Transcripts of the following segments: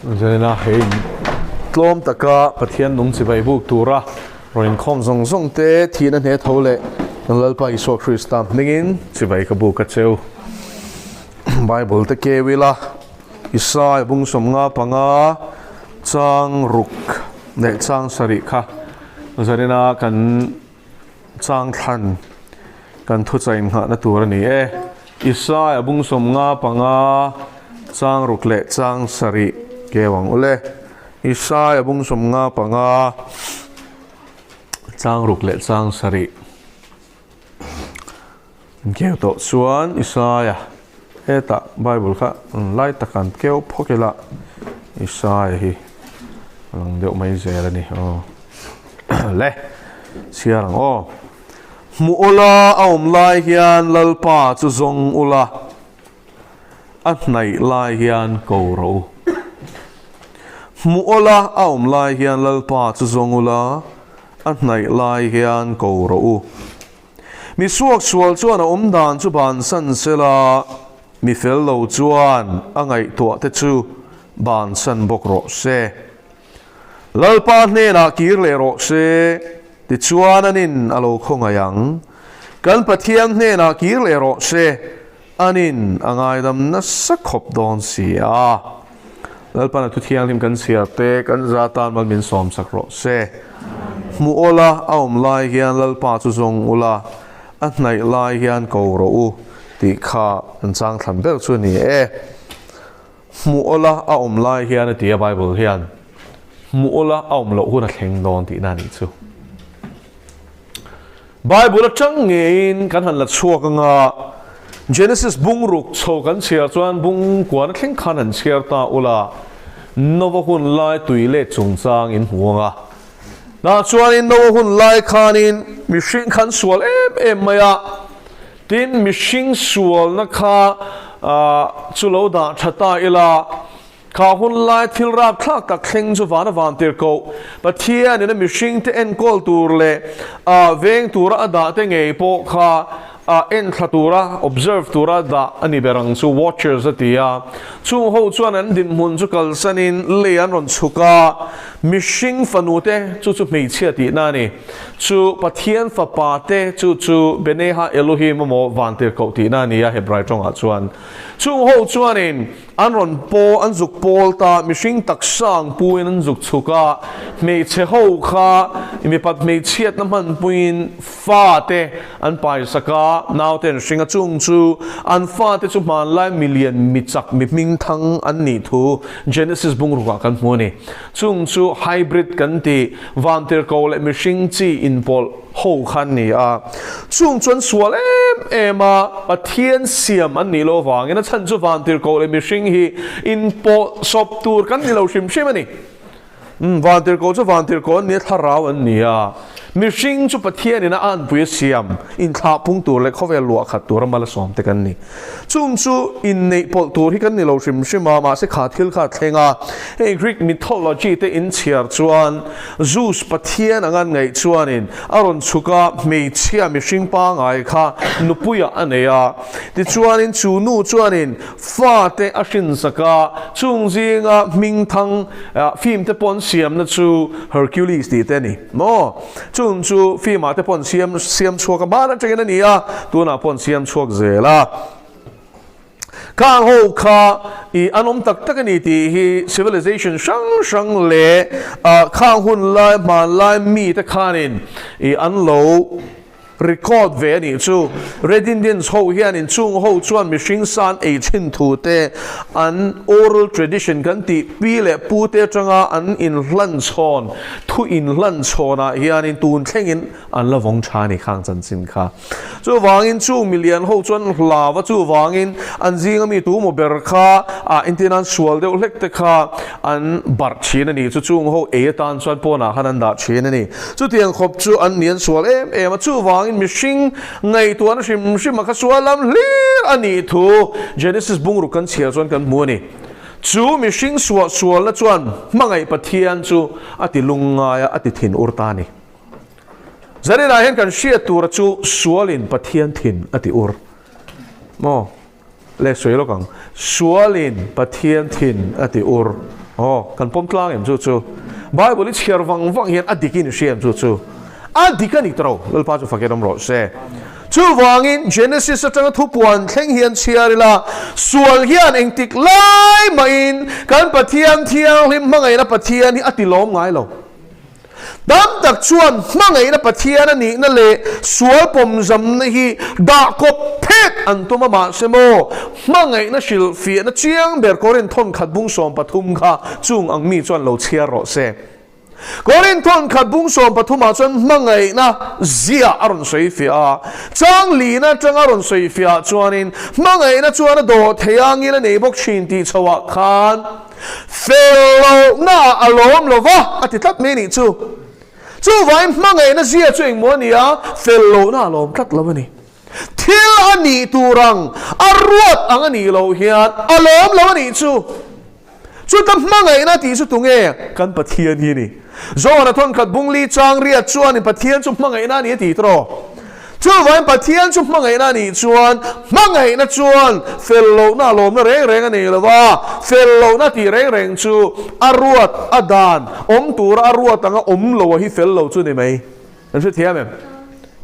Zena hei tlawm taka Pathian nung chibai buk tura rawn inkhawm zawng zawng te thihna hne tho leh kan Lalpa Isua Krista hmingin chibai ka buk a cheu. Bible te keu ila Isaiah bung 55 chang ruk leh chang sarih kha Zarina kan chang thlan kan thuchah inngahna tur a ni e. Isaiah bung 55 chang ruk leh chang sarih keu ang ule. Isaiah bung 55 chang ruk leh chang sarih keu tawh chuan Isaiah hetah Bible kha lai tak an keu phawk ila Isaiah hi a lang deuh mai zel a ni aw le chhiar ang aw hmu ula a awm lai hian Lalpa chu zawng ula a hnaih lai hian ko rawh u. Hmu ula a awm lai hian Lalpa chu zawng ula a hnaih lai hian ko rawh u. Mi suaksual chuan a awm dan chu bansan sela, mi fel lo chuan a ngaihtuah te chu bansan bawk rawh se. Lalpa hnenah kir leh rawh se, tichuan anin a lo khawngaih ang. Kan Pathian hnenah kir leh rawh se, anin a ngaidam nasa khawp dawn si a. Lalpan a thu thianghlim kan chhiar te, kan za tan mal min sawm sak rawh se. Hmu awla a awm lai hian Lalpa chu zawng ula, a hnaih lai hian ko rawh u tih kha an chang thlan ber chu a ni e. Hmu awla a awm lai hian a ti a Bible hian, hmu awla a awm loh hun a thleng dawn tihna a nih chu. Bible atang ngeiin kan han la chhuak anga Genesis bung ruk chho kan chhiar chuan bung kuan thleng khan han chhiar ta ula Nova hun lai tui leh chungchang in hmu anga. Tah chuanin Nova hun lai khanin mihring khan sual em em mai a, tin mihring sualna kha chu lo dah tha ta ila, Kha hun lai thil rapthlak tak thleng chu van a van tir koh. Pathianin a mihringte enkawl tur leh a veng tura a dah te ngei pawh kha a enthla tura, observe tura dah a ni ber ang chu, watchers a ti a. Chung ho chuan an dinhmun chu kalsanin lei an rawn chhuk a, mihring fanute chu chu hmeichhia tihna a ni. Chu Pathian fapa te chu chu Beneha Elohim emaw van tir koh tihna a ni a Hebrai tawngah chuan. Chung ho chuanin An rawn paw, an zuk pawl ta, mihring taksa ang puin an zuk chhuk a, hmeichhe ho kha mipat hmeichhiatna hmanpuiin fate an paisak a, naute an hring a, chung chu an fate chu hmanlai milian michak mi hmingthang an nih thu Genesis bungrukah kan hmu a ni. Chung chu hybrid kan tih, vantirhkoh leh mihring chi inpawlh ho kha an ni a. Chung chuan sual em em a, Pathian siam an nih loh avangin a chhan chu vantirhkoh leh mihring hi inpawh sawp tur kan ni lo hrim hrim a ni. Umm, vantirhkoh chu vantirhkoh an ni a, thlarau an ni a. Mihring chu Pathianin a anpui a siam, inthlah pung tur leh khawvel luah khat tura mal a sawm te kan ni. Chung chu inneih pawlh tur hi kan ni lo hrim hrim a, mahse kha thil kha a thleng a. Hei Greek mythology te inchhiar chuan Zeus pathian anga an ngaih chuanin a rawn chhuk a, hmeichhia mihring pangai kha nupuiah a nei a. Tichuanin chu nu chuanin fate a hrinsak a, chung zinga hmingthang film te pawh an siamna chu Hercules tih te a ni maw? Chung chu film ah te pawh an siam siam chhuak a, hman atangin a ni a, tunah pawh an siam chhuak zel a. Khang ho kha i an awm tak tak a ni tih hi civilization hrang hrang leh khang hun lai hmanlai mite khanin i an lo record ve a nih chu. Red Indians ho hianin chung ho chuan mihring san ei thin thu te an oral tradition kan tih pi leh pu te atanga an inhlan chhawn thu inhlan chhawnah hianin tun thlengin an la vawng tha a ni khang chanchin kha. Chuvangin chung milian ho chuan hlau a, chuvangin an zinga mi tu maw ber kha ah entir nan sual deuh hlek te kha an barh thin a ni. Chu chung ho ei atan chuan pawnah khan an dah thin a ni. Chutiang khawp chu an ni an sual em em a, chuvangin mihring ngaihtuahna hrim hrim a kha sual lam hlir a nih thu Genesis bungruk kan chhiar chuan kan hmu a ni. Chu mihring suah sualna chuan hmangaih Pathian chu a ti lungngai a, a ti thin ur ta a ni. Zaninah hian kan hriat tura chu sualin Pathian thin a ti ur. Maw? Le sawi lawk ang. Sualin Pathian thin a ti ur. Aw, kan pawm tlang em chu chu. Bible i chhiar vang vang hian a dik in i hria em chu chu. A dik a ni tawh lo, Lalpa chu fakin awm rawh se. Chuvangin Genesis atanga thupuan thleng hian chhiar ila, sual hian engtik lai mahin kan Pathian thianghlim hmangaihna Pathian hi a ti lawm ngai lo. Tam tak chuan hmangaihna Pathian a nihna leh sual pawmzamna hi dah kawp phet an tum a, mahse maw hmangaihna hrilhfiahna chiang ber Korinth thawnkhat bung 13 kha chung ang mi chuan lo chhiar rawh se. Korinth thawnkhat bung 13 ah chuan hmangaihna zia a rawn sawifiah a, chang lina atanga rawn sawifiah ah chuanin hmangaihna chuan a dawh thei a ngil a nei bawk thin tih chho ah khan Fel lohna ah a lawm lo va, a ti tlat mai a nih chu. Chuvangin hmangaihna zia chu engmaw a ni a, fel lohna a lawm tlat lo a ni. Thil a nih tur ang, a ruat ang a nih loh hian a lawm lo a nih chu. Chuta hmangaihna tih chu tunge? Kan Pathian hi a ni. Johana thawnkhat bungli chang riat chuanin Pathian chu hmangaihna a ni a ti tawh. Chuvangin Pathian chu hmangaihna a nih chuan hmangaihna chuan fel lohna a lawmna reng reng a nei lo va, fel lohna tih reng reng chu a ruat a dan awm tura a ruat anga awm lo a hi fel lo chu ni mai. An hrethiam em?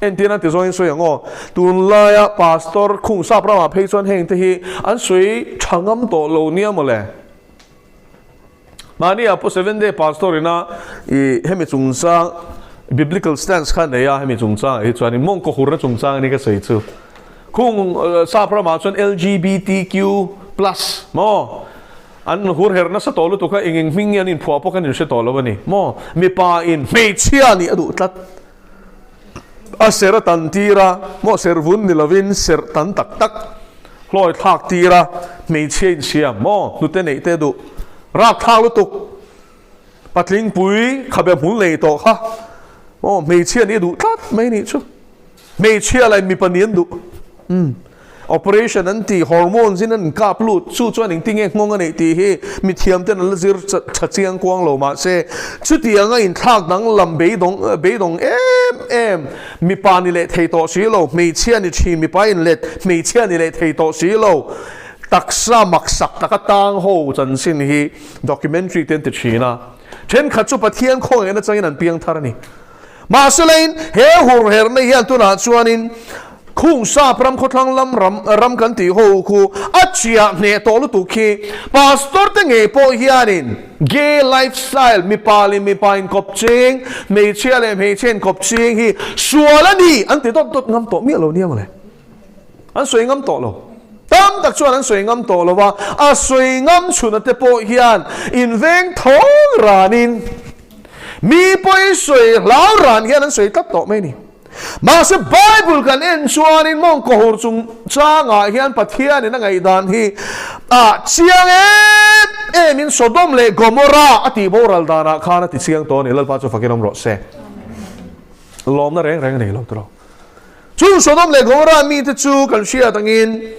Entir an ti zawngin sawi ang aw. Tunlaia pastor khung sap ramah phei chuan heng te hi an sawi tha ngam tawh lo nia mawle. Mahni ah pawh Seventh Day Pastor ina i hemi chungchang Biblical stance kha nei a, hemi chungchang ah hi chuan in mawngkaw hurna chungchang ani ka sawi chu. Khung sap ramah chuan LGBTQ plus maw an hur her nasa tawh lutuk a, eng eng hming nge an inphuah pawh kan inhre tawh lo a ni maw. Mipa in hmeichhia nih a duh tlat. A ser a tan tir a, maw ser vun ni lovin ser tan tak tak hlawi thlak tir a, hmeichhia insiam maw hnute neih te duh rak thlak lutuk patling pui khabe hmul nei tawh kha maw hmeichhia nih a duh tlat mai nih chu hmeichhia lah in mipa nih an duh umm. Operation an tih hormones in an inkap lut chu chuan engtinge nghawng a neih tih hi mithiam ten an la zir tha chiang kuang lo mahse chutiang a inthlak danglam beidawng beidawng em em mipa ni leh thei tawh si lo hmeichhia ni thin mipa in let hmeichhia ni leh thei tawh si lo taksa maksak taka tang ho chanchin hi documentary te an ti thin a thenkhat chu Pathian khawngaihna changin an piang thar a ni. Mahselain, he hurherhna hian tunah chuanin khung sap ram khawthlang lam ram ram kan tih ho khu a chiah hneh tawh lutuk khi pastor te ngei pawh hianin gay lifestyle mipa leh mipa inkawp ching, hmeichhia leh hmeichhia inkawp ching hi sual a ni an ti dawt dawt ngam tawh miah lo nia mawle. An sawi ngam tawh lo. Tam tak chuan an sawi ngam tawh lo a, a sawi ngam chhuna te pawh hian inveng thawng ranin mi pawi sawi hlau ran hian an sawi tlat tawh mai a ni. Mahse Bible kan en chuanin mawngkawhur chungchangah hian Pathianin a ngaihdan hi a chiang em emin Sodom leh Gomorrah a tih boral danah khan a ti chiang tawh a ni. Lalpa chu fakin awm rawh se. Lawmna reng reng a nei lo tawh lo. Chung Sodom leh Gomorrah mite chu kan hriat angin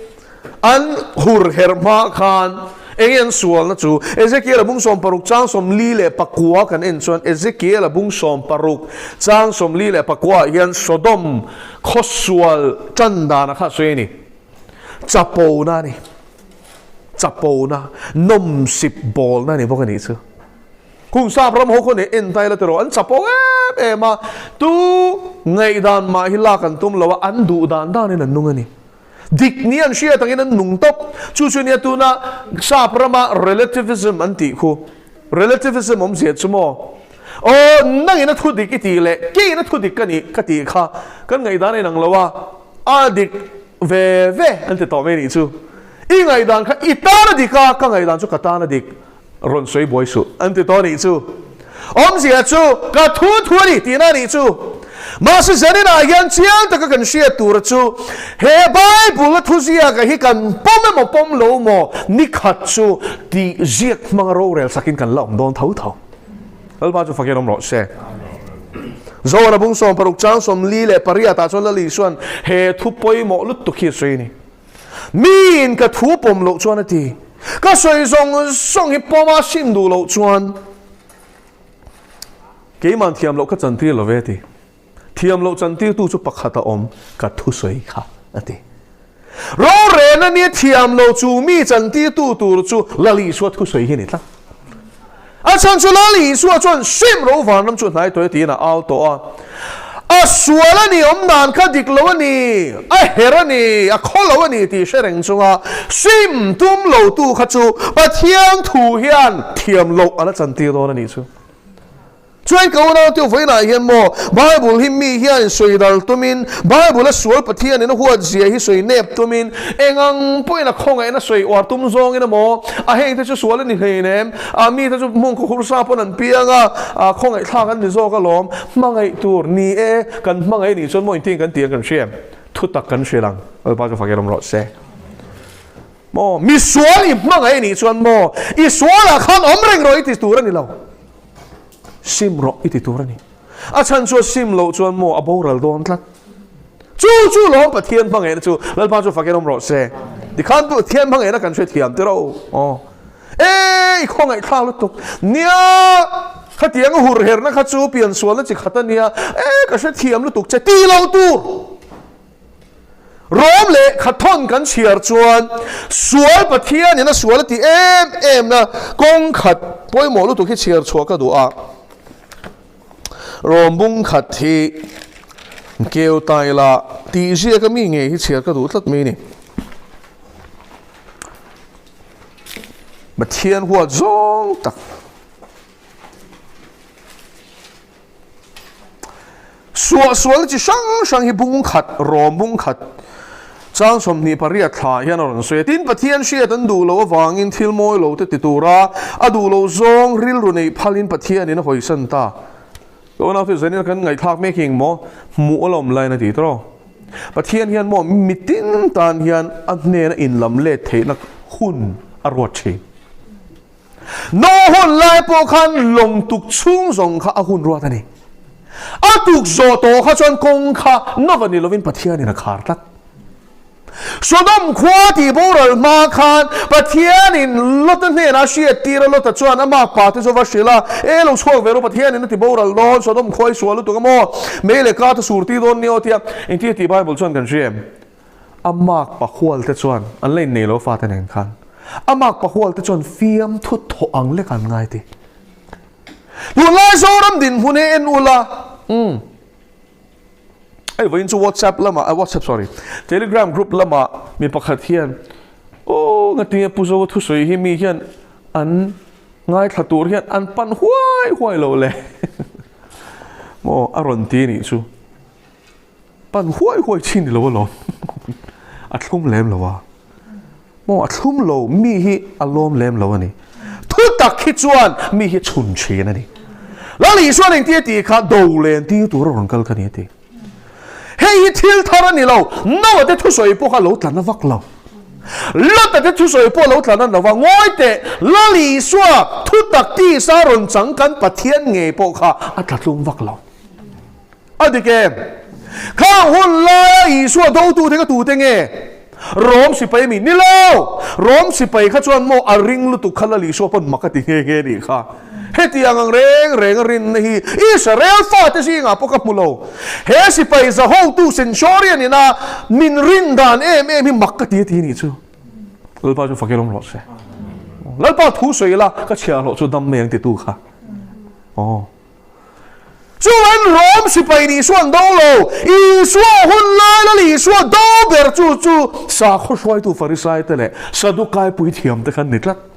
an hur herh hma khan enge an sualna chu Ezekiel-a bung 60 chang 49 kan en chuan Ezekiel-a bung 60 chang 44 ah hian Sodom khaw sual tan dana kha a sawi a ni. Chapona a ni. Chapona, nawmsip bawlna a ni bawk a nih chu. Kum sap ram ho khaw nih en ta ila tiraw an chapo em em a, tu ngaihdan mah hi lak an tum lo a, an duh dan danin an nung a ni. Dik ni an hriat angin an nung tawp. Chu chu nia tuna sap rama relativism an tih khu. Relativism awmzia chu maw? Aw, nangin a thu dik i tih leh keiin a thu dik ka nih ka tih kha kan ngaihdan a inang lo a, a dik ve ve an ti tawh mai a nih chu. I ngaihdan kha i tan a dik a, ka ngaihdan chu ka tan a dik. Rawn sawi buai suh an ti tawh a nih chu. Awmzia chu ka thu thu a ni tihna a nih chu. Mahse zaninah hian chiang taka kan hriat tura chu he Bible a thuziaka hi kan pawm emaw pawm lo maw ni khat chu tih ziak hmanga rorel sakin kan la awm dawn tho tho. Lalpa chu fakin awm rawh se. Zohana bung 60 chang 48 ah chuan Lal Isuan he thu pawimawh lutuk hi a sawi a ni. Miin ka thu pawm loh chuan a ti. Ka sawi zawng zawng hi pawma sim duh loh chuan keiman thiam loh ka chantir lo ve a ti. Thiam loh chantirtu chu pakhat a awm, ka thusawi kha a ti. Rorelna nia thiam lo chu mi chantirtu tur chu Lal Isua thusawi hi a ni tlat. A chhan chu Lal Isua chuan sim ro vanram chu hnai tawh e tiin a au tawh a. A sual a ni, awm dan kha dik lo a ni, a her a ni, a khaw lo a ni tih hre reng chunga sim tum lo tu kha chu Pathian thu hian thiam loh a la chantir dawn a nih chu. Chuan ka unau te vawiinah hian maw Bible hi mi hian sawi dal tumin, Bible a sual Pathianin a huat zia hi sawi nep tumin, eng ang pawhin a khawngaihna sawi uar tum zawngin emaw, a heng te chu sual a ni hlein em, a mi te chu hmung khawhur sa pawn an piang a, a khawngaihthlak an ni zawk alawm, hmangaih tur ni e, kan hmangaih nih chuan maw engtin kan ti ang kan hria em? Thutak kan hrilh ang, Lalpa chu fak erawm rawh se. Maw, mi sual i hmangaih nih chuan maw, i sualah khan awm reng rawh i ti tur a ni lo. Sim rawh i ti tur a ni. A chhan chu a sim loh chuan maw a boral dawn tlat. Chu chu lawm Pathian hmangaihna chu Lalpa chu fakin awm rawh se. Tikhan Pathian hmangaihna kan hrethiam tir o. Aw. E i khawngaihthlak lutuk. Nia khatiang a hur herna kha chu piansualna chi khat a nia. E ka hrethiam lutuk che ti lo tur. Rom leh Khathawn kan chhiar chuan sual Pathianin a sual a ti em em na kawng khat pawimawh lutuk hi chhiar chhuah ka duh a. Rom bung khat hi keu ta ila tih ziaka mi ngei hi chhiar ka duh tlat mai ni. Pathian huat zawng tak. Suahsualna chi hrang hrang hi bung khat, rawm bung khat, chang 28 thla hian a rawn sawi a. Tin, Pathian hriat an duh loh avangin thil mawi lo te ti tura a duh loh zawng rilru neih phalin Pathianin a hawisan ta. Ka unau te zanin a kan ngaihthlak mek hi engmaw hmuh a lawm lain a ti tawh. Pathian hian maw mitin tan hian a hnena inlam let theihna hun a ruat thin. Noah hun lai pawh khan lawng tuk chhung zawng kha a hun ruat a ni. A tuk zawh tawh kha chuan kawng kha Nova ni lovin Pathianin a khar tlat. Sodom khua tih boral hma khan Pathianin Lota hnenah a hriat tir a, Lota chuan a makpa te chu va hrilh a, E lo chhuak ve rawh, Pathianin a ti boral dawn, Sodom khua i sual lutuk a maw? Mei leh ka te sur tir dawn nia aw tia engtin a tih Bible chuan kan hria em? A mak pahual te chuan an la innei lo fate nen khan a mak pahual te chuan fiamthu thawh ang lek an ngai ti. Tunlai Zoram dinhmun hi en ula umm hei vawiin chu WhatsApp lamah ah WhatsApp sorry Telegram group lamah mi pakhat hian aw ngatinge Pu Zoa thusawi hi mi hian an ngaithla tur hian an pan huai huai lo le maw a rawn ti nih chu. Pan huai huai chin ni lo alawm. A thlum lem lo a. Maw a thlum lo mi hi a lawm lem lo a ni. Thu tak hi chuan mi hi chhun thin a ni. Lal Isuan engtia tih kha do len tir tur a rawn kal ka ni a ti. Hei hi thil thar a ni lo. Noah te thusawi pawh kha lo tla na vak lo. Lota te thusawi pawh lo tla na lo va. Ngawi teh, Lal Isua thu tak tisa rawn chang kan Pathian ngei pawh kha a tla tlum vak lo. A dik em? Khang hun laia Isua dotute kha tute nge? Rom sipai mi? Ni lo! Rom sipai kha chuan maw a ring lutuk kha Lal Isua pawn mak a ti nghe nghe nih kha. Hetiang ang reng reng a rinna hi Israel fate zingah pawh ka hmu lo. He sipai zahotu centurion ina min rin dan em em hi mak ka ti a ti nih chu. Lalpa chu fakir awm rawh se. Lalpa thu sawi ila ka chhiahhlawh chu dam mai ang titu kha. Aw. Chuan Rom sipai nih Isua an do lo. Isua hun lai lal Isua do ber chu chu sakhaw hruaitu Farisai te leh Sadukai puithiam te khan ni tlat.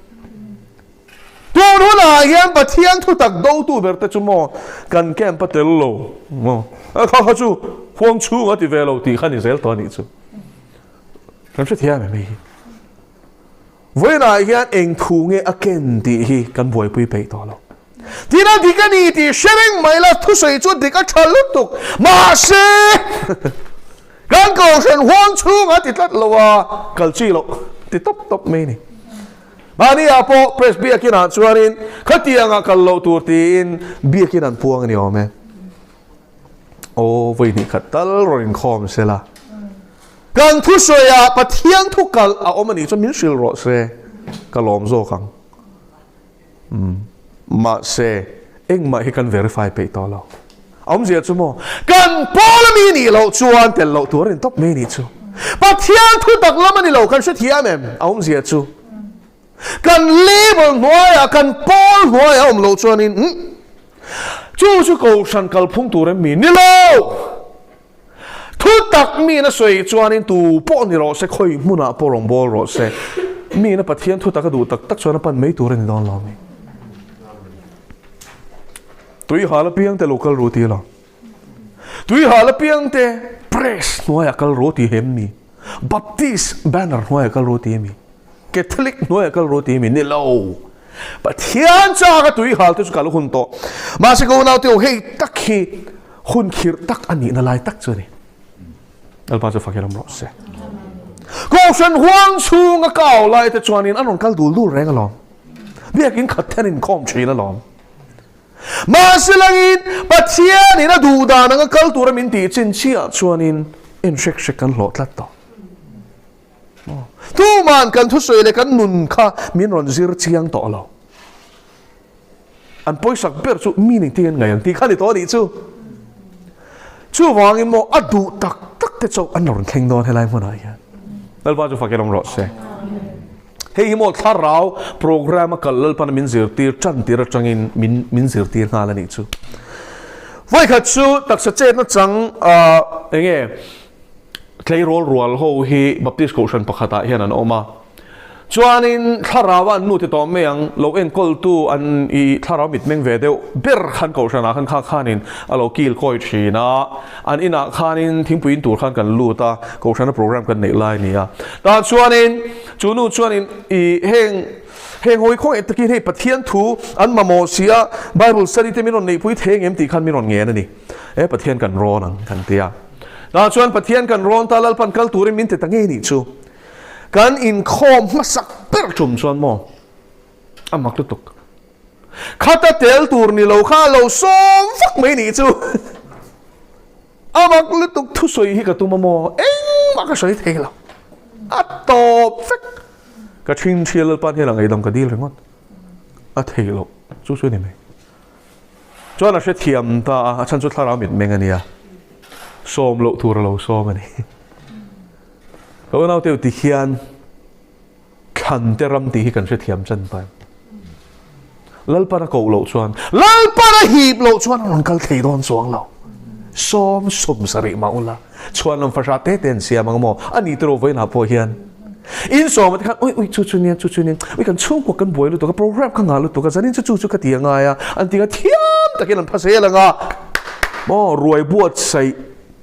Tun hunah hian Pathian thutak dotu ber te chu maw kan camp a tel lo maw kha kha chu huang chhung a ti ve lo tih kha ni zel tawh a nih chu. Kan hrethiam em hei hi? Vawiinah hian eng thu nge a ken tih hi kan buaipui peih tawh lo. Tin a dik a ni tih hre reng mai la, thusawi chu dik a tha lutuk. Mahse, kan kohhran huang chhungah ti tlat lo a, kal chi loh ti tawp tawp mai a ni. Mahniah pawh press biakinah chuanin khatiangah kal loh tur tiin biakin an puang a ni awm e. Aw, vawi hnih khat tal rawn inkhawm se la. Kan thusawiah Pathian thu kalh a awm a nih chuan min hrilh rawh se, ka lawm zawk ang. Umm, mahse, engmah hi kan verify peih tawh lo. A awmzia chu maw, kan pawl ami nih loh chuan tel loh tur a ni tawp mai a nih chu. Pathian thu tak lam a ni lo, kan hrethiam em? A awmzia chu. Kan label hnuaiah, kan pawl hnuaiah awm loh chuanin chu chu kohhran kalphung tur em mi? Ni lo! Thu tak miin a sawi chuanin tu pawh ni rawh se, khawi hmunah pawh rawn bawl rawh se, miin a Pathian thu tak a duh tak tak chuan a pan mai tur a ni dawn lo a ni. Tui hal apiangte lo kal ru ti lo. Tui hal apiangte press hnuaiah kal ru ti hem mi? Baptist banner hnuaiah kal ru ti mi? Catholic hnuaiah kal ru ti mi? Ni lo. Pathian chak a tui hal te chu kal hun tawh. Mahse ka unau te ho hei tak hi hun khirh tak a nihna lai tak chu a ni. Lalpa chu fakin awm rawh se. Kohhran huang chhunga kau lai te chuanin an rawn kal dul dul reng alawm. Biakin khat then inkhawm thin alawm. Mahse langin Pathianin a duh dan anga kal tura min tih chin chiah chuanin en hrek hrek kan hlawh tlat tawh. Tuman kan thusawi leh kan nun kha min rawn zir chiang tawh lo. An pawisak ber chu mi ning tiin ngaih ang tih kha ni tawh a nih chu. Chuvangin maw a duh tak tak te chauh an rawn thleng dawn helai hmunah hian. Lalpa chu fakin awm rawh se. Hei hi maw thlarau program a kal Lalpan min zirtir tan tir atangin min min zirtir nghal a nih chu. Vawikhat chu taksa chetna chang enge tleirawl rual ho hi Baptist Kohhran pakhatah hian an awm a. Chuanin thlarau an nu ti tawh mai ang, lo enkawltu an i thlarau mitmeng ve deuh ber khan Kohhranah khan kha khanin a lo kil kawi thin a. An inah khanin thingpui in tur khan kan lut a, Kohhrana program kan neih lai a ni a. Tah chuanin chu nu chuanin i heng heng hawi khawngaih takin hei Pathian thu an mamawh si a, Bible study te min rawn neihpui thei ang em tih khan min rawn ngen a ni. E Pathian kan rawn ang kan ti a. Tah chuan Pathian kan rawn ta Lalpan kal turin min ti ta ngei nih chu. Kan inkhawm hmasak ber tum chuan maw a mak lutuk. Khata tel tur ni lo kha a lo sawm vak mai nih chu. A mak lutuk thusawi hi ka tum a maw engmah ka sawi thei lo. A tawp vek. Ka thin thial Lalpan hian a ngaihdam ka dil ringawt. A thei lo chu chu a ni mai. Chuan a hrethiam ta a, a chhan chu thlarau mitmeng a nia. Sawm loh tur a lo sawm a ni. Ka unau teu ti hian thlan te ram tih hi kan hrethiam chan ta em? Lalpan a koh loh chuan, Lalpan a hip loh chuan a rawn kal thei dawn chuang lo. Sawm sawm sarih mah ula, chhuan lam fahrah te te an siam ang maw? A ni tiraw vawiinah pawh hian in sawm te khan ui ui chu chu nia chu chu nia ui kan chhungkua kan buai lutuk a program ka ngah lutuk a zanin chu chu chu ka ti a ngai a an ti a thiam takin an pha zel ang a maw ruai buatsaih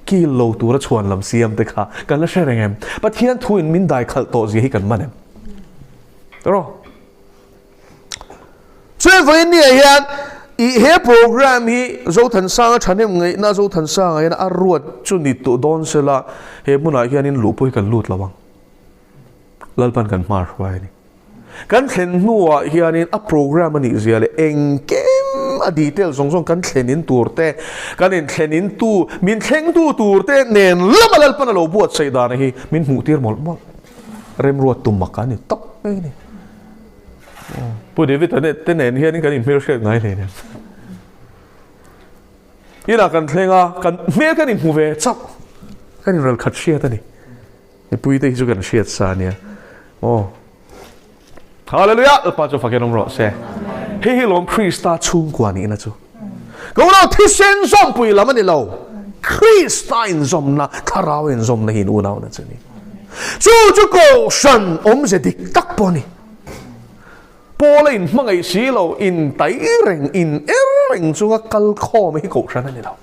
kil lo tura chhuan lam siam te kha kan la hre reng em? Pathian thu in min dai khalh tawh zia hi kan man em? Tawh Chuan vawiin ni ah hian i he program hi Zothansanga thahnem ngaihna Zothansanga hian a ruat chu ni tawh dawn sela he hmunah hianin luh pawh hi kan lut lo ang. Lalpan kan hma hruai a ni. Kan thlen hnuah hianin a program a nih zia leh engkim a detail zawng zawng kan thlen in tur te, kan in thlen in tu, min thleng tu tur te nen lama Lalpan a lo buatsaih dan hi min hmuh tir mawlh mawlh. Remruat tum mak a ni tawp mai a ni. Pu David a te nen hianin kan inhmelhriat ngai hle nen. Inah kan thleng a, kan hmel kan inhmu ve chauh. Kan inral khat hriat a ni. Mipui te hi chu kan hriat sa ania. Aw. Hallelujah! Lalpa chu fakin awm rawh se. Hei hi lawm Krista chhungkua nihna chu. Ka unau thisen zawmpui lam a ni lo. Krista inzawmna, thlarau inzawmna hi in unauna chu a ni. Chu chu kohhran awmze dik tak pawh a ni. Paula inhmangaih si lo, intai reng, in er reng chunga kal khawm hi kohhran a ni lo.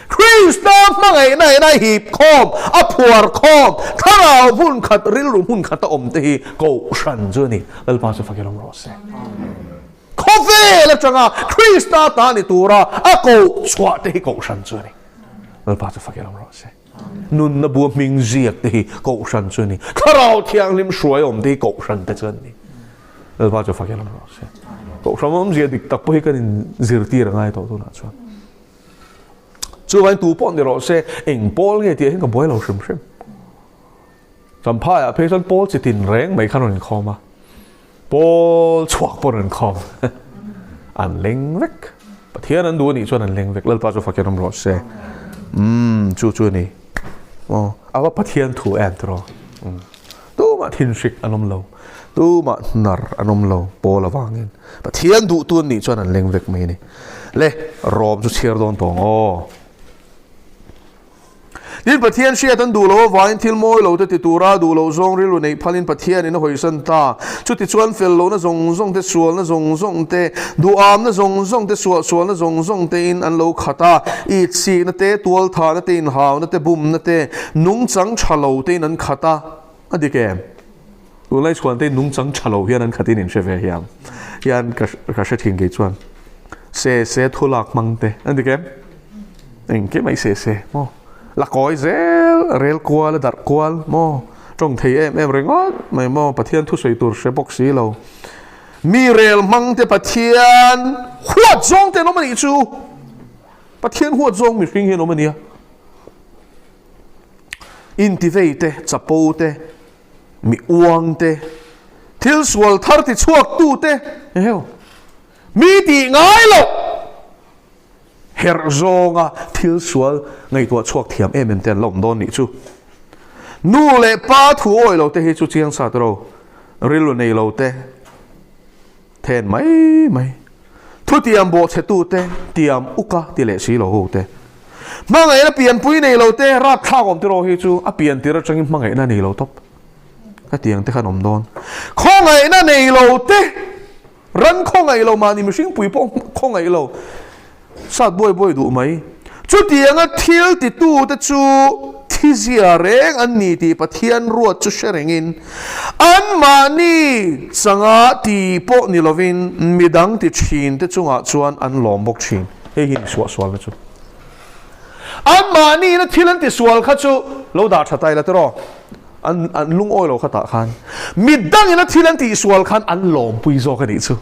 Krista hmangaihna in a hip khawm, a phuar khawm, thlarau hmun khat, rilru hmun khat a awm te hi kohhran chu a ni. Lalpa chu fakin awm rawh se. Khawvel atanga Krista ta ni tura a koh chhuah te hi kohhran chu a ni. Lalpa chu fakin awm rawh se. Nunna bua hming ziak te hi kohhran chu a ni. Thlarau Thianghlim hruai awm te hi kohhran te chu an ni. Lalpa chu fakin awm rawh se. Kohhran awmzia dik tak pawh hi kan inzirtir a ngai tawh tunah chuan. Chuvangin tu pawh ni rawh se, eng pawl nge tih ah hian ka buai lo hrim hrim. Champhaiah phei chuan pawl chi tin reng mai khan rawn inkhawm a, pawl chhuak pawh rawn inkhawm an leng vek. Pathian an duh a nih chuan an leng vek. Lalpa chu fakin awm rawh se. Umm chu chu a ni. Aw, a va Pathian thu em tiraw? Umm. Tumah thinhrik an awm lo. Tumah hnar an awm lo Paul avangin. Pathian duhtu an nih chuan an leng vek mai a ni. Le, Rom chu chhiar dawn tawh ang aw. Tin, Pathian hriat an duh loh avangin thil mawi lo te ti tura duh loh zawng rilru neih phalin Pathianin a hawisan ta. Chutichuan fel lohna zawng zawng te, sualna zawng zawng te, duhamna zawng zawng te, suahsualna zawng zawng tein an lo khat a, itsikna te, tualthahna te, inhauna te, bumna te, nungchang tha lo tein an khat a. A dik em? Tunlai chhuan te nungchang tha lo hian an khatin in hre ve hiang hian ka hre thin kei chuan se se thu lak hmang te an dik em? Engkim mai se se maw la kawi zel rel kual a darh kual maw tawng thei em em ringawt mai maw Pathian thusawi tur hre bawk si lo mi rel hmang te Pathian huat zawng te an awm a nih chu Pathian huat zawng mihring hi an awm a nia intivei te chapo te mi uang te thil sual thar ti chhuak tu te heo mi tih ngai loh Herh zawnga thil sual ngaihtuah chhuak thiam em em te an la awm dawn nih chu. Nu leh pa thu awih lo te hi chu chiang sa tawh lo, rilru nei lo te then mai mai. Thutiam bawhchhe tu te tiam uka ti leh si lo ho te. Hmangaihna pianpui nei lo te rapthlak awm tiraw hi chu a pian tir atangin hmangaihna nei lo tawp. Hetiang te khan awm dawn. Khawngaihna nei lo te. Ran khawngaih lo mahni mihring pui pawh khawngaih lo sat buai buai duh mai. Chutianga thil titute chu thizia reng an ni tih Pathian ruat chu hre rengin anmahni changa ti pawh ni lovin midang ti thinte chungah chuan an lawm bawk thin. Hei hi ni suahsualna chu. Anmahniina thil an tisual kha chu lo dah tha ta ila tiraw? An an lungawi lo kha tah khan mi dangin a thil an tihsual khan an lawmpui zawk a nih chu.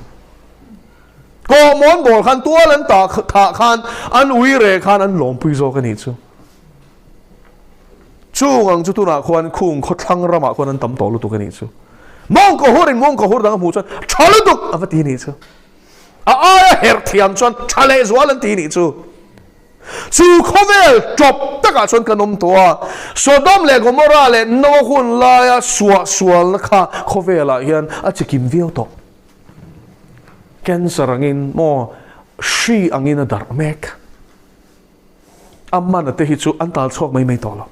Kawhmawn bawl khan tual an tah thah khan an ui reh khan an lawmpui zawk a nih chu. Chung ang chu tunah khuan khung khawthlang ramah khuan an tam tawh lutuk a nih chu. Mawngkaw hur in mawngkaw hur dang a hmuh chuan tha lutuk a va ti a nih chu. A aia herh thiam chuan tha lehzual an ti a nih chu. Chu khawvel tawp takah chuan kan awm tawh a, Sodom leh Gomorrah leh Noah hun laia suahsualna kha khawvelah hian a chikim viau tawh. Cancer angin maw hri angin a darh mek. A mana te hi chu an tal chhuak mai mai tawh lo.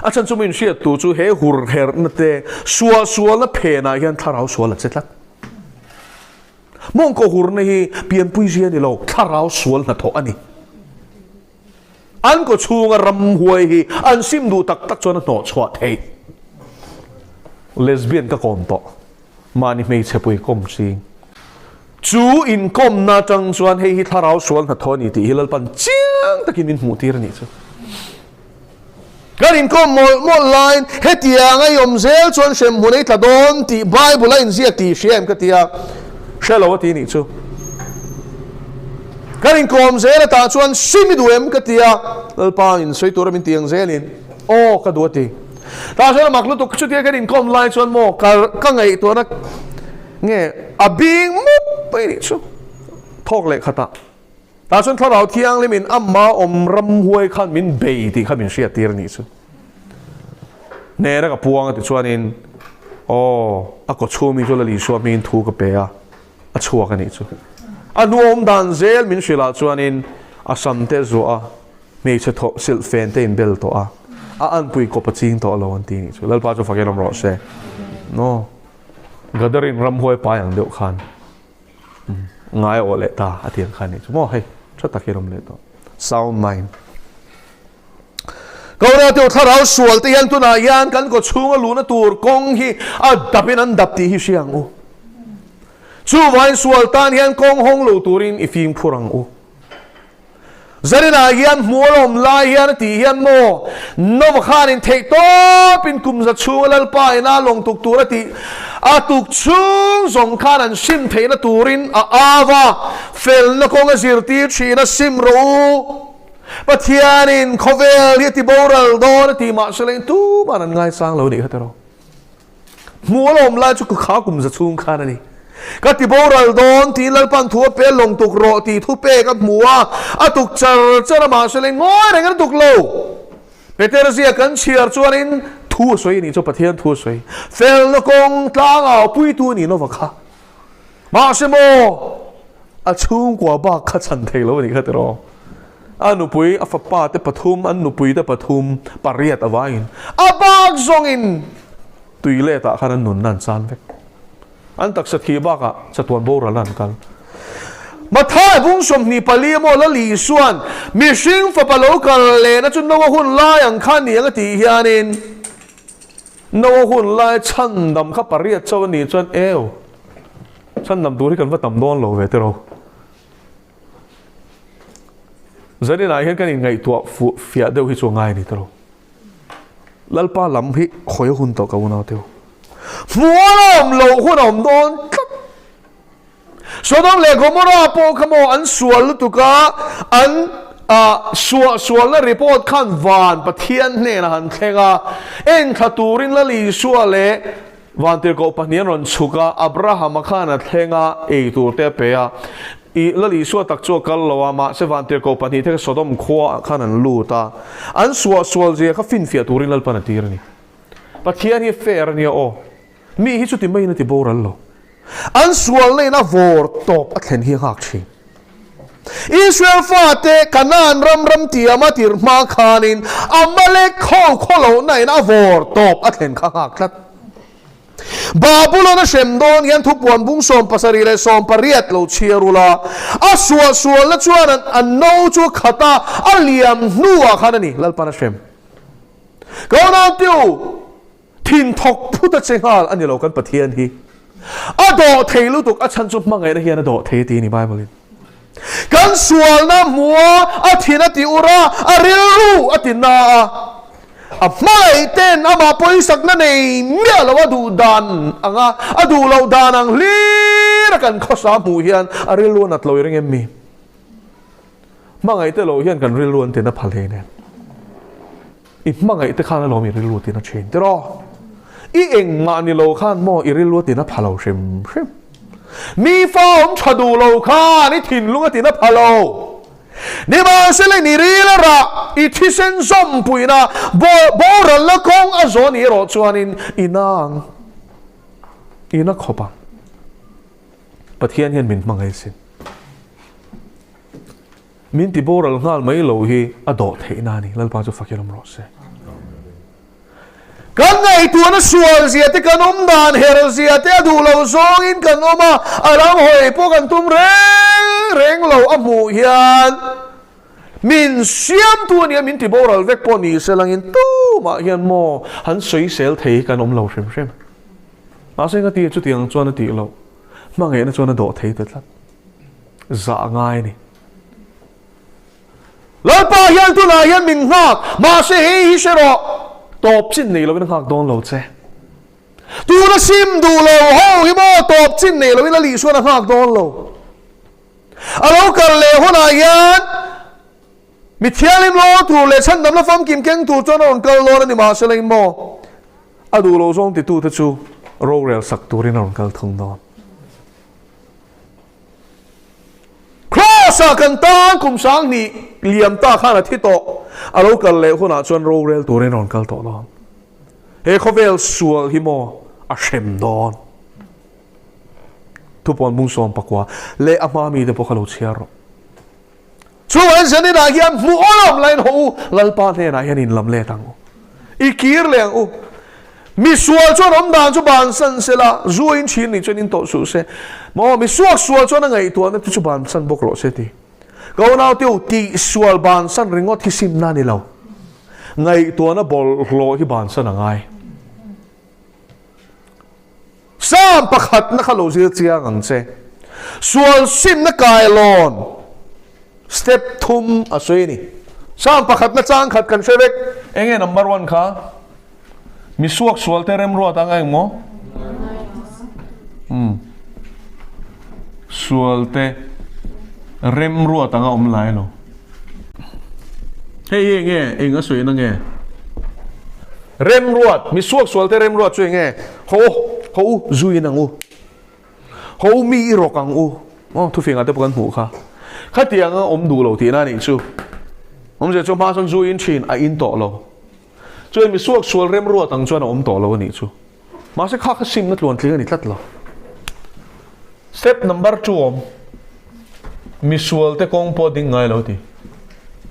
A chhan chu min hriattu chu he hur herhna te suahsualna phenah hian thlarau sual a che tlat. Mawngkaw hurna hi pianpui zia ni lo, thlarau sual hnathawh a ni. An kaw chhunga ramhuai hi an sim duh tak tak chuan a hnawh chhuah theih. Lesbian ka kawm tawh, mahni hmeichhe pui kawm ching. Chu inkawmna atang chuan hei hi thlarau sual hnathawh a ni tih hi Lalpan chiang takin min hmuhtir a nih chu. Kan inkawm mawlh mawlh laiin hetiang a i awm zel chuan hremhmun ei tla dawn tih Bible a inziak tih i hria em ka ti a, hre lo a ti nih chu. Kan inkawm zel atah chuan sim i duh em ka ti a, Lalpa in sawi tura min ti ang zelin aw ka duh a ti. Tah chuan a mak lutuk chutia kan inkawm lai chuan maw ka ka ngaihtuahna nge a bing mup mai nih chu thawk leh khatah. Tah chuan Thlarau Thianghlimin amah awm ramhuai khan min bei tih kha min hriattir a nih chu. Hnena ka puang a ti chuanin, Aw, a kaw chhumi chu Lal Isua hmingin thu ka pe a, a chhuak a nih chu. A hnuawm dan zel min hrilh ah chuanin a sam te zuah a, hmeichhe thawh silh fen te inbel tawh a, a anpui kawp a ching tawh lo an ti a nih chu. Lalpa chu fakin awm rawh se. No. Gadarin ramhuai pai ang deuh khan. Ngai awh leh ta a ti ang kha nih chu maw hei tha tak hian awm leh tawh sound mind Kauna teu thlarau sual te hian tunah hian kan kaw chhunga luhna tur kawng hi a dap in an dap tih hi hria ang u. Chuvain sual tan hian kawng hawng lo turin i fimkhur ang u. Zarinah hian hmual awm lai hian a tih hian maw Nova khanin theih tawpin kum za chhunga Lalpa ina lawng tuk tur a tih a tuk chhung zawng khan an sim theihna turin a au a, felna kawng a zirtir thin a sim rawh u. Pathianin khawvel hi a ti boral dawn a tih mahse leng tuman an ngaisang lo nih kha tiraw. Hmuh a lawm lai chu ka kha kum za chhung khan a ni. Ka ti boral dawn tiin Lalpan thu a pe lawng tuk rawh tih thu pek a hmu a, a tuk char char a mahse lei ngawi reng a tuk lo. Peter zia kan chhiar chuanin Thu a sawi a nih chu Pathian thu a sawi. Felna kawng tlangau puitu a nih Nova kha. Mahse maw, a chhungkua bak kha chhan thei lo a nih kha tiraw. A nupui, a fapa te pathum, an nupui te pathum, pariat a vaiin a bak zawngin tui letah khan an nunna an chan vek. An taksa thih bakah chatuan boral an kal. Mathai bung 24 emaw la lih Isua'n mihring fapa lo kal lehna chu Noa hun lai ang kha ni ang a tih hianin Noa hun lai chhandam kha pariat chauh a nih chuan eu chhandam tur hi kan va tam dawn lo ve tiraw. Zaninah hian kan inngaihtuah fuh fiah deuh hi chu a ngai a ni tiraw. Lalpa lam hi khawi a hun tawh ka unau teu. Hmual a awm loh hun a awm dawn tlat. Sodom leh Gomorrah pawh kha maw an sual lutuk a, an suah sualna report khan van Pathian hnenah han thleng a, enthla turin Lal Isua leh Vantirhkoh pahnih an rawn chhuk a, Abrahama khan a thleng a, ei tur te a pe a. I Lal Isua tak chu a kal lo a, mahse Vantirhkoh pahnih te kha Sodom khua ah khan an lut a. An suah sual zia kha finfiah turin Lalpan a tir a ni. Pathian hi fair a nia aw. Mi hi chuti maiin a ti boral lo. An sualna in a vawr tawp a thlen hi a nghak thin. Israel fate Kanaan ram ram tiama tir hma khanin Amalek ho khawlohna in a vawr tawp a thlen kha nghak tlat. Babulon a hrem dawn hian thupuan bung 70 leh 18 lo chhiar ula, a suahsualna chuan a no chu a khat a, a liam hnuah khan a ni Lalpan a hrem. Ka unautiu, thin thawk phut a che nghal a ni lo kan Pathian hi. A dawh thei lutuk a chhan chu hmangaihna hian a dawh thei a ti a ni Bible in. Kan sualna hmua a thin a ti ur a, a rilru a ti na a. A hmangaih ten amah pawisakna nei miah lo a duh dan ang a, a duh loh dan ang hlir a kan khawsa hmuh hian a rilru a nat lo i ring em mi? Hmangaih te lo hian kan rilru an ti na phal hle nen. I hmangaih te khan alawm i rilru ti na thin tiraw? I engmah ni lo khan maw i rilru a ti na pha lo hrim hrim. Mi fa awm tha duh lo khan i thinlung a ti na pha lo. Nimahsela i ril a rah, i thisen zawmpuina boralna kawng a zawh ni erawh chuanin i na ang, i na khawp ang. Pathian hian min hmangaih sin. Min ti boral nghal mai lo hi a dawh theihna a ni. Lalpa chu fakir awm rawh se. Kan ngaihtuahna sual zia te, kan awm dan her zia te a duh lo zawngin kan awm a, a lam hawi pawh kan tum reng reng lo a hmuh hian min siamtu a nia, min ti boral vek pawh ni se langin tumah hian maw han sawisel thei hi kan awm lo hrim hrim. Mahse engati chutiang chuan a tih loh, hmangaihna chuan a dawh thei ta tlat. Zah ngai a ni. Lalpa hian tunah hian min nghak, mahse hei hi hre rawh, tawp chin nei loin a nghak dawn lo che. Tuna sim duh lo ho hi maw tawp chin nei loin a lihsuan a nghak dawn lo. A lo kal leh hunah hian mi thianghlim lo tur leh chhandamna famkim keng tur chuan a rawn kal dawn a ni, mahse leng maw a duh lo zawng titute chu rorel sak turin a rawn kal thung dawn. Kraws-ah kan tan kum 2000 liam ta khan a thi tawh. A lo kal leh hunah chuan rorel turin a rawn kal tawh dawn. He khawvel sual hi maw a hrem dawn. Thupuan bung 19 leh a hma mite pawh kha lo chhiar rawh. Chuvangin zaninah hian hmuh awlawm lain haw u, Lalpa hnenah hian inlam let ang u. I kir leh ang u. Mi sual chuan awm dan chu bansan se la, zu in thin nih chuan in tawh suh se. Maw, mi suak sual chuan a ngaihtuahna te chu bansan bawk rawh se ti. Ka unau te u, tih sual bansan ringawt hi simna a ni lo. Ngaihtuahna bawlhhlawh hi bansan a ngai. Psalm pakhatna kha lo zir chiang ang che. Sual simna kailawn step thum a sawi a ni. Psalm pakhatna chang khat kan hre vek. Enge number one kha? Mi suak sual te remruat ang eng maw? Um. Sual te remruat anga awm lai lo. Hei hi enge? Eng a sawi na nge? Remruat, mi suak sual te remruat chu enge? Haw, haw u, zui in ang u. Haw u, mi i rawk ang u. Aw, thufingah te pawh kan hmuh kha. Khatianga awm duh lo tihna a nih chu. Awmzia chu hma chuan zu in thin a in tawh lo. Chuan mi suak sual remruat ang chuan a awm tawh lo a nih chu. Mahse kha kha simna tluantling a ni tlat lo. Step number two awm. Mi sualte kawng pawh a ding ngai lo ti.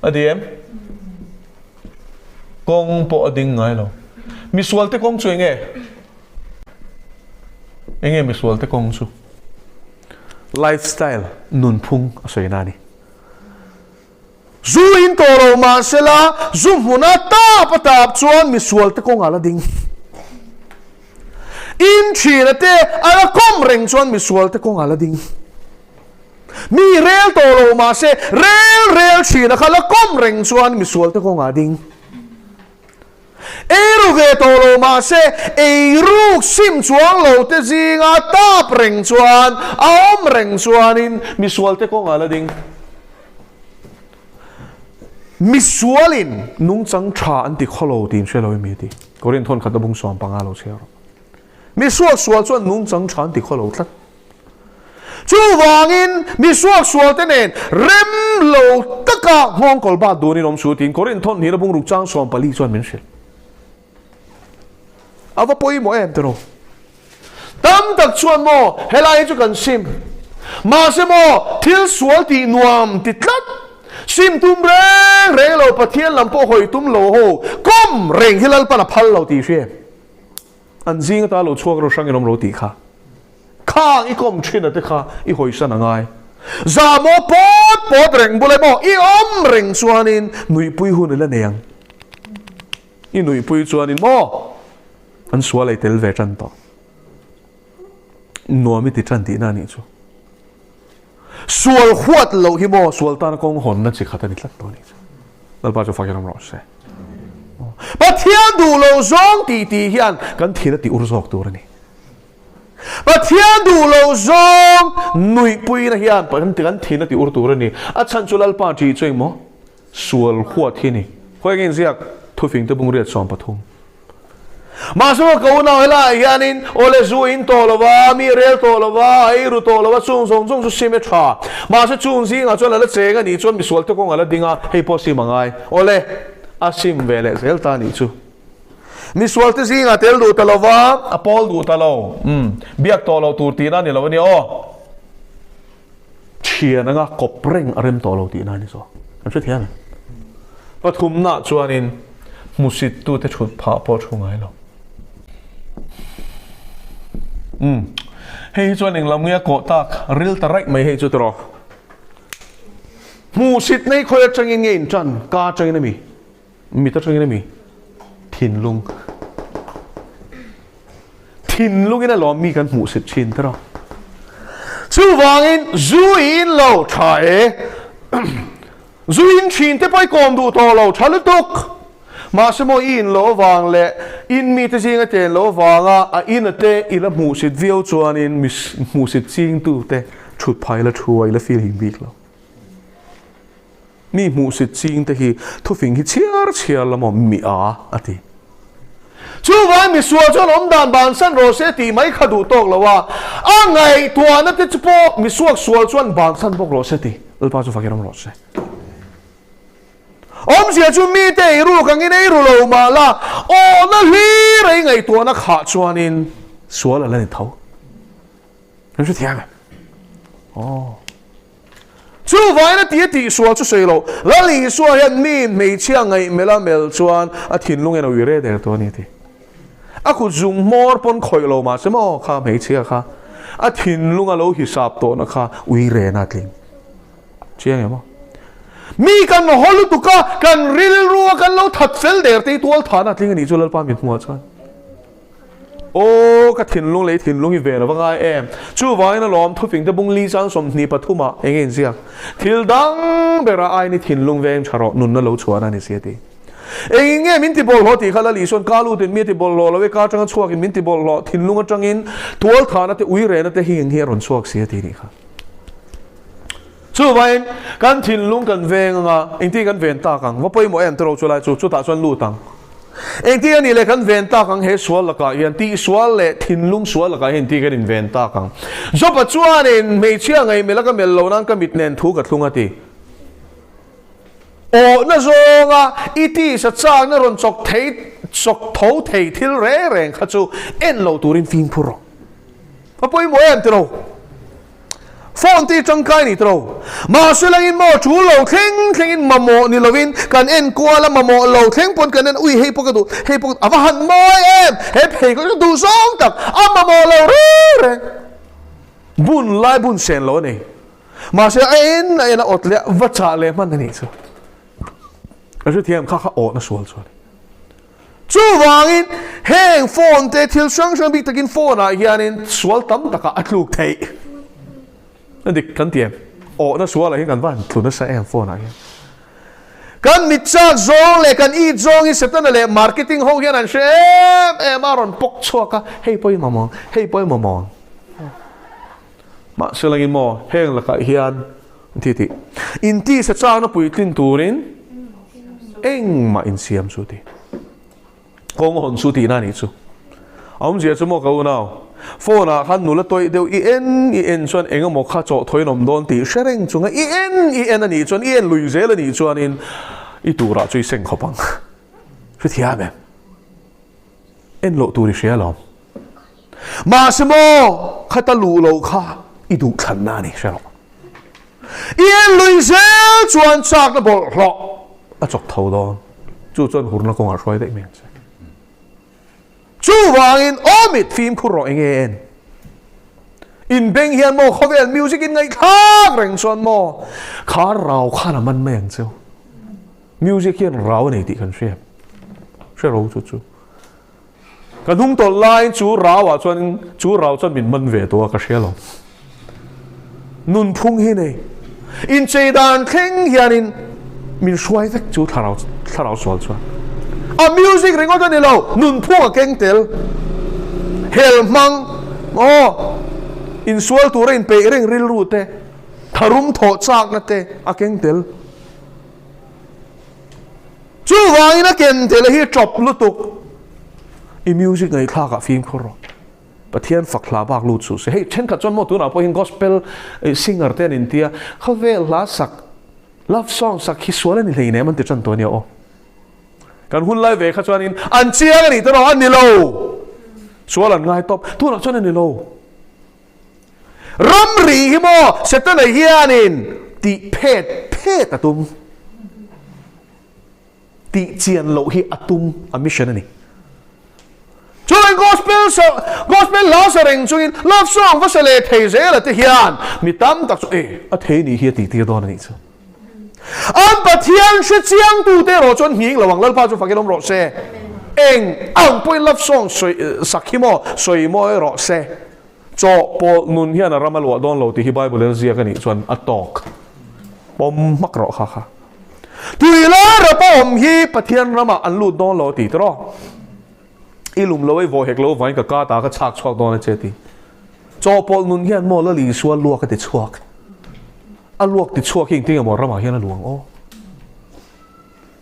A di em? Kawng pawh a ding ngai lo. Mi sualte kawng chu enge? Enge mi sualte kawng chu? Lifestyle, nunphung a sawi na a ni. Zu in tawh lo mah sela, zu hmuna tap a tap chuan misualte kawngah la ding. In thina te a la kawm reng chuan misualte kawngah la ding. Mi rel tawh lo mah se, rel rel thina kha la kawm reng chuan misualte kawngah ding. Eiru ve tawh lo mah se, eiruk sim chuang lo te zinga tap reng chuan, a awm reng chuanin misualte kawngah la ding. Misualin nungchang tha an ti khaw lo tiin hre lo i mi ti. Korin thawn khat a bung 15 lo chhiar rawh. Misual sual chuan nungchang tha an ti khaw lo tlat. Chuvangin mi suaksualte nen rem lo taka nghawngkawl bat dunin awm su tiin Korinth thawn hnih la bungruk chang 14 chuan min hrilh. A va pawimawh em tiraw? Tam tak chuan maw helai hi chu kan sim. Mahse maw thil sual tih nuam ti tlat, sim tum reng reng lo, Pathian lam pawh hawi tum lo ho kawm reng hi Lalpan a phal lo tih i hria em? An zing ata lo chhuak ro hrang in awm ro tih kha. Khang i kawm thin a te kha i hawisan a ngai. Za maw pawt pawt reng bul emaw i awm reng chuanin nuihpui hun i la nei ang. I nuihpui chuanin maw an sual ei tel ve tan tawh. Nuam i ti tan tihna a nih chu. Sual huat loh hi maw sual tana kawng hawnna chi khat a ni tlat tawh a nih chu. Lalpa chu fakin awm rawh se. Pathian duh lo zawng tih tih hian kan thil a ti ur zawk tur a ni. Pathian duh lo zawng nuihpuina hian kan thin a ti ur tur a ni. A chhan chu Lalpa ṭih chu engmaw? Sual huat hi a ni. Khawi nge inziak thufing te bung riat 13. Mahse maw ka unau helaiah hianin awle zu in tawh lo va, mi rel tawh lo va, a eiru tawh lo va, chung zawng zawng chu sim e tha. Mahse chung zingah chuan a la cheng a nih chuan misual te kawng a la ding a, hei pawh sim a ngai. Awle, a sim ve leh zel ta a nih chu. Misual te zingah tel duh ta lo va, a pawl duh ta lo. Umm, biak tawh lo tur tihna a ni lo a nia aw. Thian anga kawp reng a rem tawh lo tihna a ni zawk. Kan hre thiam em? Pathumnaah chuanin hmusittute thut phah pawh a thu ngai lo. Umm, hei hi chuan englam nge a kawh tak ril ta raih mai hei chu tiraw. Hmuhsit nei khawi atangin nge intan? Ka atangin a mi? Mit atangin a mi? Thinlung. Thinlungin a lawm mi kan hmuh sit thin tiraw. Chuvangin zu i in lo tha e. Zu in thin te pawh i kawm duh tawh lo tha lutuk. Mahse maw i in loh avang leh in mite zinga chen loh avanga a in a te i la hmuh sit viau chuanin mi hmuh sit chingtu te thut phai la thu a i la feel him bik lo. Mi hmuhsit ching te hi thufing hi chhiar chhiar la maw mi a a ti. Chuvang misual chuan awm dan bansan rawh se tih mai kha duh tawk lo a, a ngaihtuahna te chu pawh misuak sual chuan bansan bawk rawh se ti. Lalpa chu fakin awm rawh se. Awmzia chu mite ei ruk angin ei ru lo mah la, awhna hlir ei ngaihtuahna khah chuanin sual a la ni tho. Kan hrethiam em? Aw. Chuvain a ti a tih sual chu sawi lo. Lal Isua hian mi hmeichhia ngaih melh a melh chuan a thinlung hian a ui re der tawh a ni a ti. A kut zung hmawr pawn khawih lo mahse maw kha hmeichhia kha a thinlung a lo hisap tawhna kha ui rena a tling. Chiang em aw? Mi kan haw lutuk a, kan rilru a kan lo that fel der te hi tual thahna a tling a nih chu Lalpa min hmuh ah chuan. Aw, ka thinlung leh i thinlung i ven a va ngai em? Chuvangin alawm thufing te bung li chang 23 ah eng nge inziak? Thil dang berah aiin i thinlung veng tha rawh, nunna lo chhuahna a ni si a ti. Engin nge min ti bawlhhlawh tih kha Lali sawn ka lutin mi a ti bawlhhlawh lo e, ka atanga chhuakin min ti bawlhhlawh, thinlung atangin tualthahna te uirehna te hi eng hi a rawn chhuak si a ti nih kha. Chuvangin kan thinlung kan veng anga engtin kan ven tak ang? Va pawimawh em tiraw chulai chu, chutah chuan lut ang. Engtin a nih leh kan ven tak ang he sual lakah hian tihsual leh thinlung sual lakah hian engtin kan inven tak ang. Job-a chuanin hmeichhia ngaihmelh a ka melh lo nan ka mit nen thu ka thlung a ti. Awhna zawnga i tisa chakna rawn chawk thei Chawk tho thei thil reng reng kha chu en lo turin fimkhur rawh. A pawimawh em tiro? Phone te hi tangkai ni tiro? Mahse langin maw tul lo thleng thlengin mamawh ni lovin kan en kual a, mamawh lo thleng pawn kan en ui hei pawh ka duh, hei pawh a va han mawi em, he phei ka duh zawng tak a mamawh lo reng reng. Bun lai bun sen lo a ni. Mahse a en a en a awt leh a va chah leh hman a nih chu. A hrethiam kha kha awhna sual chu a ni. Chuvangin heng phone te thil hrang hrang bik takin phone ah hianin sual tam takah a tluk theih. A dik kan ti em? Awhna sualah hian kan va han tlu nasa em phone ah hian. Kan mit chak zawng leh kan it zawng hi Setana leh marketing ho hian an hre em em a rawn pawk chhuak a, hei pawh i mamawh, hei pawh i mamawh. Mahse langin maw heng lakah hian Ti tih. Inti sa chakna puitlin turin engmah insiam chu ti. Kawng hawn chu tihna a nih chu. A awmzia chu maw ka unau, phone ah khan nula tawih deuh i en i en chuan eng emaw kha chawh thawiin awm dawn tih hre reng chunga i en i en a nih chuan i en lui zel a nih chuanin i turah chu i seng khawp ang. Hrethiam em? En loh tur i hria alawm. Mahse maw khata luh loh kha i duh thlanna a ni hre rawh. I en lui zel chuan chakna bawlhhlawh a chawk tho dawn. Chu chuan hurna kawngah hruai daih mai ang che. Chuvangin aw mit fimkhur rawh enge en. In beng hian maw khawvel music in ngaihthlak reng chuan maw kha rau khan a man mai ang cheu. Music hian rau a nei tih kan hria. Hre ro chu chu. Ka hnung tawlh laiin chu rauah chuan chu rau chuan min man ve tawh a ka hria lo. Nunphung hi nei. Inchei dan thleng hianin min hruai vek chu thlarau thlarau sual chuan. A music ringawt a ni lo, nunphung a keng tel. Hel hmang aw insual tura inpeih reng rilru te, tharum thawh chakna te a keng tel. Chuvangin a ken tel hi tawp lutuk. I music ngaihthlakah fimkhur rawh. Pathian fak hla bak lut suh se. Hei thenkhat chuan maw tunah pawh hian gospel singer te an intia, khawvel hla sak, love song sak hi sual a ni hleinem an ti tan tawh ania aw. Kan hun lai ve kha chuanin an chiang a nih te rawh a ni lo. Sual an ngai tawp. Tunah chuan a ni lo. Ramri hi maw Setana hianin tih phet phet a tum, tih chian loh hi a tum, a mission a ni. Chuan gospel sa, gospel hla sa reng chungin love song va sa leh thei zel a te hian mi tam tak chu e a thei nih hi a tih tir dawn a nih chu. An Pathian hre chiang tu te erawh chuan nghing lo ang, Lalpa chu fakin awm rawh se. Eng ang pawhin love song sawi sak hi maw sawi mawi rawh se. Chaw pawlh nun hian a ram a luah dawn lo tih hi Bible in a ziak a nih chuan a tawk pawm hmak rawh kha kha. Tui lai rap a awm hi Pathian ramah an lut dawn lo a ti tawh. I lum lo ei vawi hek lo vain ka ka ta ka chhak chhuak dawn a che ti. Chaw pawlh nun hian maw Lal Isua luak a ti chhuak. A luak ti chhuak hi engtin nge maw ramah hian a luang aw.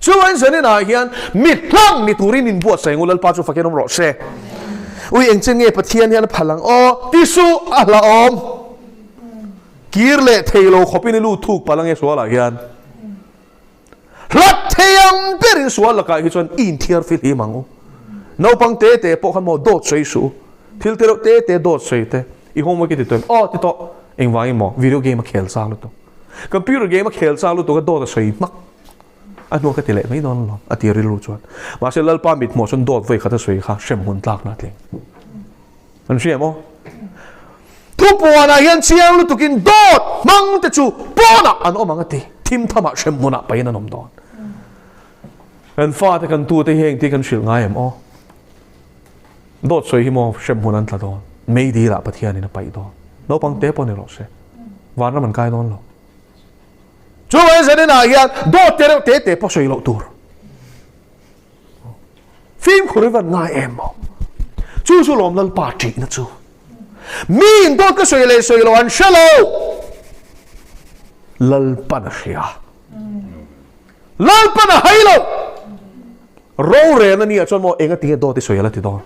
Chuan zaninah hian mi hlang ni turin in buatsaih ngu Lalpa chu fakin awm rawh se. Ui engchen nge Pathian hian a phal ang aw ti suh a hlauhawm. Kir leh thei lo khawpin i lut thuk palh ange sualah hian. Hlat thei ang berin sual lakah hi chuan i inthiar fihlim ang u. Naupang te te pawh khan maw dawt sawi suh u. Thil te reuh te te dawt sawi te i homework i ti tawh em? Aw ti tawh. Engvangin maw video game a khel chang lutuk. Computer game a khel chang lutuk a dawt a sawi hmak. A hnuah ka ti leh mai dawn alawm a ti rilru chuan. Mahse Lalpa mithmuh chuan dawt vawi khat a sawi kha hrem hun tlakna a tling. An hria maw? Thupuanah hian chiang lutukin dawt hmang te chu pawnah an awm ang a ti. Thim thamah hrem hmunah pahin an awm dawn. Kan fate kan tute hi heng te kan hrilh ngai em aw? Dawt sawi hi maw hrem hmun an tla dawn. Mei dilah Pathianin a paih dawn. Naupang te pawh ni rawh se. Vanram an kai dawn lo. Chuvangin zaninah hian dawt te reuh te te pawh sawi loh tur. Fimkhur i van ngai em maw? Chu chu lawm Lalpa ṭihna chu. Mi in dawt ka sawi leh sawi lo an hre lo. Lalpan a hria. Lalpan a hai lo. Rorel a nia chuan maw enga tinge dawt i sawi ala ti dawn.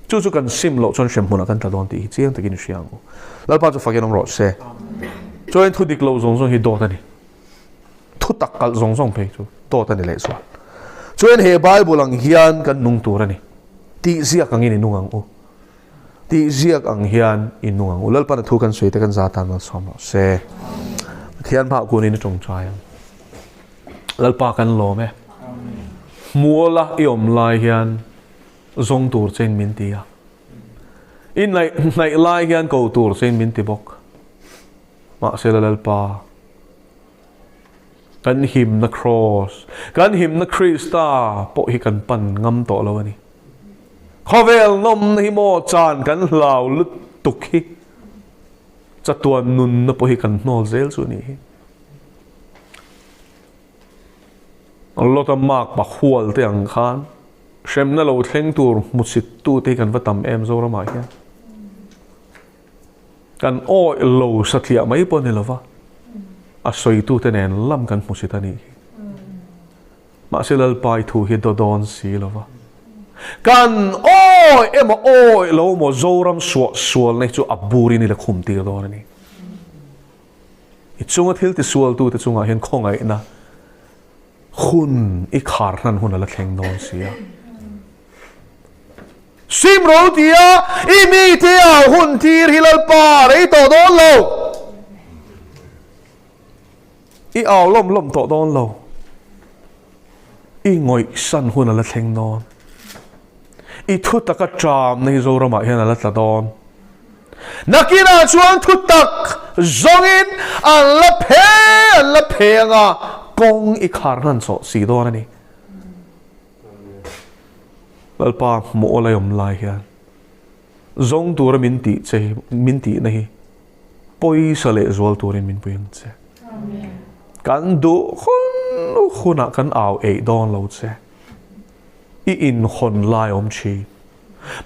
Chu chu kan sim loh chuan hremhmunah kan tla dawn tih hi chiang takin i hria ang u. Lalpa chu fakin awm rawh se. Chuan thu dik lo zawng zawng hi dawt a ni. Thu tak kalh zawng zawng phei chu dawt a ni leh zual. Chuan he Bible ang hian kan nung tur a ni. Tih ziak angin i nung ang u. Tih ziak ang hian i nung ang u. Lalpan a thu kan sawi te kan za tan malsawm rawh se. Pathian hmaah kunin i tawngtai ang. Lalpa kan lawm e. Muala i awm lai hian zawng tur chein min ti a. I hnaih hnaih lai hian ko tur chein min ti bawk. Mahse la Lalpa, kan himna Kraws, kan himna Krista pawh hi kan pan ngam tawh lo a ni. Khawvel nawmna hi maw chan kan hlau lutuk hi chatuan nunna pawh hi kan hnawl zel chu a nih hi. Lota mark pa hual te ang khan hremna lo thleng tur hmusit tute hi kan va tam em Zoramah hian. Kan awih lo satliah mai pawh ni lova, a sawitute nen lam kan hmusit a nih hi. Mahse Lalpa i thu hi daw dawn si lova. Kan awih emaw awih lo maw Zoram suah sualna hi chu a burin i la khum tir dawn a ni. I chunga thil tisualtute chungah hian khawngaihna hun i khar hnan hun a la thleng dawn si a. Sim ro tia i mite ah hun tir hi Lalpa rei tawh dawn lo. I au lawm lawm tawh dawn lo. I ngawihsan hun a la thleng dawn. I thu taka ṭamna hi Zoramah hian a la tla dawn. Nakinah chuan thu tak zawngin an la phe an la phe anga kawng i khar hnan chawh si dawn a ni. Lalpa hmuh awl a awm lai hian zawng tura min tih che hi min tihna hi pawisa leh zual turin min pui ang che. Kan duh hun hunah kan au eih dawn lo che. I inhawn lai awm thin.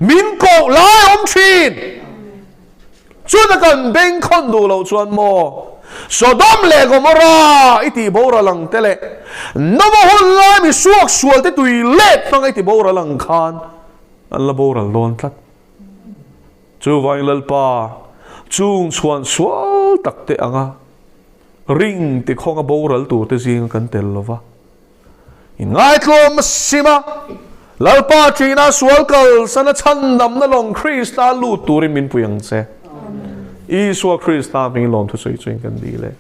Min koh lai awm thin. Chuta kan bengkhawn duh loh chuan maw Sodom leh Gomorrah i tih boral ang te leh Nova hun lai mi suak sual te tui let hmanga i ti boral ang khan an la boral dawn tlat. Chuvangin Lalpa chung chhuan sual tak te anga ring tikhawnga boral tur te zinga kan tel lova. Inngaitluam a sim a, Lalpa ṭihna sual kalsan a chhandamna lawng Krista lut turin min pui ang che. Isua Krista hming lawmthu sawi chuin kan dil e.